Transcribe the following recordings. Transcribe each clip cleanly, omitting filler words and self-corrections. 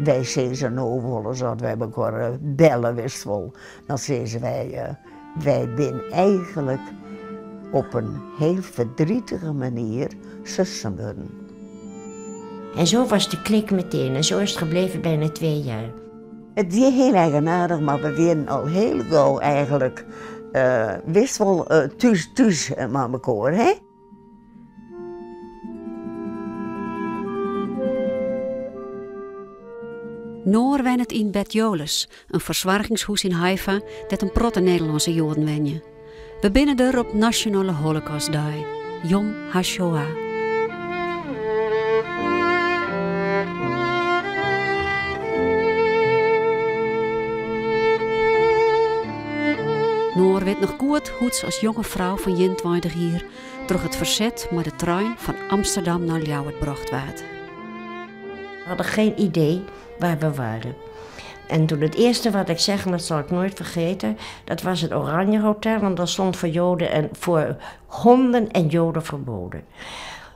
Wy sizze no wolris as wy mekoar belle, witst wol, dan sizze wy, wy binne eigenlik op in hiel verdrietige manier sussen wurden. En zo was de klik meteen en zo is het gebleven bijna 2 jaar. It wie hiel eigenaardich, mar we wienen al hiel gau eigenlik, witst wol, thús, thús mei mekoar, hè? Noor wennet yn Bet Jolis, in fersoargingshûs yn Haifa dêr't in protte Nederlânske Joaden wenje. We binne der op Nasjonale Holocaustdei, Yom HaShoah. Noor wit noch goed hoe't se as jonge frou fan 21 jier troch it ferset mei de trein fan Amsterdam nei Ljouwert brocht waard. We hadden geen idee waar we waren. En toen het eerste wat ik zeg, en dat zal ik nooit vergeten, dat was het Oranje Hotel. Want dat stond voor Joden en voor honden en Joden verboden.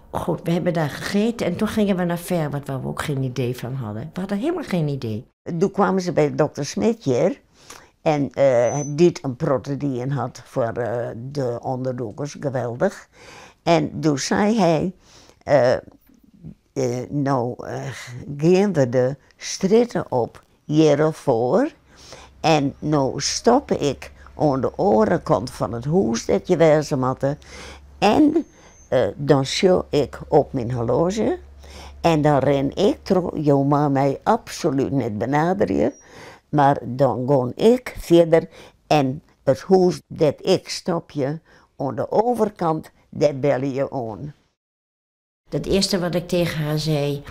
Goed, we hebben daar gegeten en toen gingen we naar Ferwert, waar we ook geen idee van hadden. We hadden helemaal geen idee. Doe kwamen se by dokter Smit hjir en dy't in protte dien hat foar de ûnderdûkers, geweldich. En doe sei hy, no gean we de strjitte op hjirfoar en no stop ik oan de oare kant fan it hûs dêr't je wêze moatte en dan sjoch ik op myn horloazje en dan rin ik troch, jo meie my absolút net benaderje, mar dan gean ik fierder en it hûs dêr't ik stopje oan de overkant, dêr belje je oan. Het eerste wat ik tegen haar zei,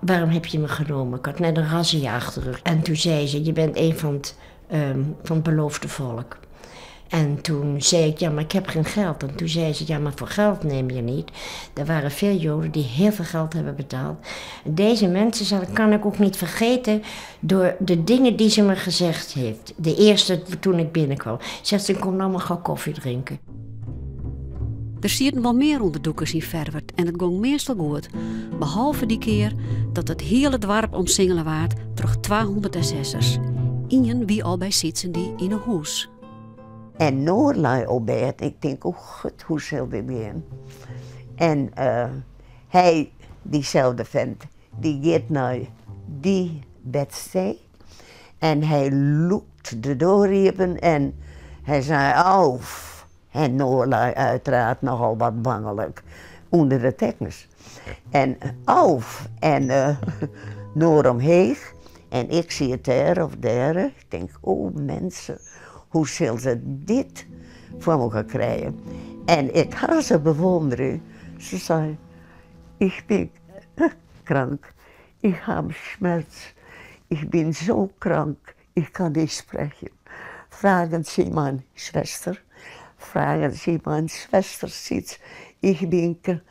waarom heb je me genomen? Ik had net een razzia achter de rug. En toen zei ze, je bent een van het beloofde volk. En toen zei ik, ja, maar ik heb geen geld. En toen zei ze, ja, maar voor geld neem je niet. Er waren veel Joden die heel veel geld hebben betaald. Deze mensen kan ik ook niet vergeten door de dingen die ze me gezegd heeft. De eerste toen ik binnenkwam. Zegt ze, kom nou maar gauw koffie drinken. Der sieten wol mear ûnderdûkers yn Ferwert en it gong meastal goed. Behalve dy kear dat it hiele doarp omsingele waard troch 200 SS'ers. Ien wie al by Syts-en-dy yn 'e hûs. En Noor lei op bêd. Ik tink, oh god, hoe sil dit gean? En hy, dyselde fint, dy giet nei dy bedstee. En hy lûkt de doar iepen en hy sei, auf. En Noor lei uiteraard nochal wat banglik ûnder de tekkens. En auf en Noor omheech en ik siet dêr of dêr. Ik tink, oh mensen, hoe sil se dit foar elkoar krije? En ik ha se bewûndere. Se sei, ik bin krank, ik ha Schmerz, ik bin so krank, ik kann nicht sprechen. Fragen Sie meine Schwester, fragen Sie meine Schwester Syts, ik bin krank.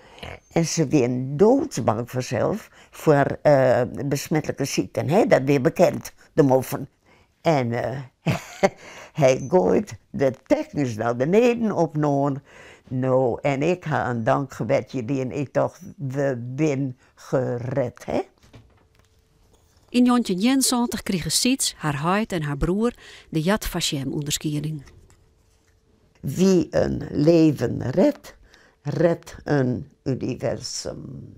En se wienen doodsbang fansels foar besmetlike sykten, hè? Dat wie bekend, de moffen. En hy goait de tekkens nei beneden op Noor. No, en ik ha in dankgebedje dien. Ik tocht, we binne gered, hè? Yn 1971 krige Syts, har heit en har broer de Yad Vashem ûnderskieding. Wie in leven redt, redt een universum.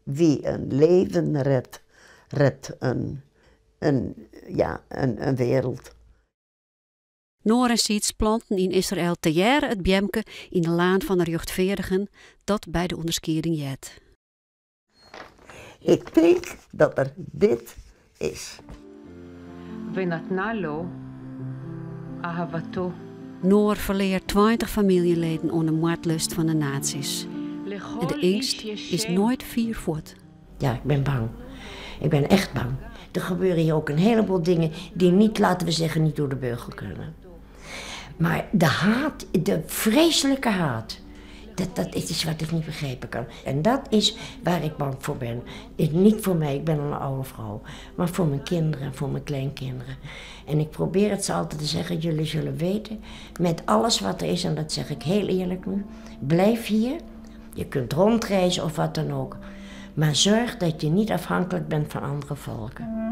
Wie in leven redt, redt een, ja, een wereld. Noor en Syts planten yn Israël tegearre it beamke yn de Laan fan de Rjochtfeardigen dat by de ûnderskieding heart. Ik tink dat er dit is. ונתנה לו אהבתו. Noor ferlear 20 famyljeleden oan de moardlust fan de nazi's. En de eangst is noait fier fuort. Ja, ik ben bang. Ik ben echt bang. Er gebeuren hier ook een heleboel dingen die niet, laten we zeggen, niet door de beugel kunnen. Maar de haat, de vreselijke haat, dat is iets wat ik niet begrijpen kan. En dat is waar ik bang voor ben. Niet voor mij, ik ben al een oude vrouw, maar voor mijn kinderen en voor mijn kleinkinderen. En ik probeer het ze altijd te zeggen, jullie zullen weten, met alles wat er is, en dat zeg ik heel eerlijk nu, blijf hier. Je kunt rondreizen of wat dan ook. Maar zorg dat je niet afhankelijk bent van andere volken.